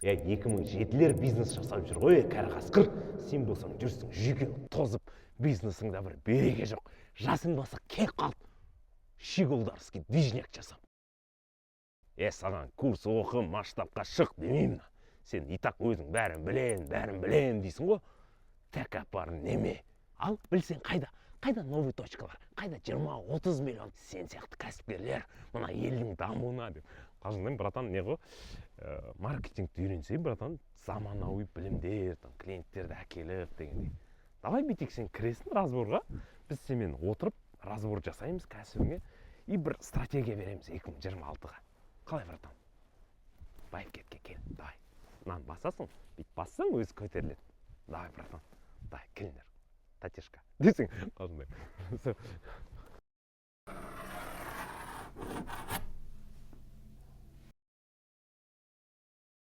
Е, 2007-лер бизнес жасап жүр ғой, е, кәрі қасқыр. Сен болсаң, жүрсің жүйкең тозып, бизнесіңде бір береке жоқ, жасың болса келіп қалды, щеголдарский движняк жасап. Е, саған курс оқы, масштабқа шық демеймін. Сен и так өзің бәрін білем, бәрін білем дейсің ғой. Тәкаппар неме? Ал білсең, қайда, қайда новый точкалар, қайда 20-30 миллион? Сен сияқты кәсіпкерлер мына елдің дамуына деп қалжыңдаймын, братан. Не ғой, маркетингті үйренсең, братан, заманауи білімдер, там клиенттерді әкеліп дегендей. Давай бүйтейік: сен кіресің разборға, біз сенімен отырып разбор жасаймыз кәсібіңе и бір стратегия береміз 2026-ға. Қалай, братан? Байып кетке кел. Давай, мынаны басасың, бүйтіп бассаң, өзі көтеріледі. Давай, братан, давай, келіңдер, татешка десең, қалжыңдаймын.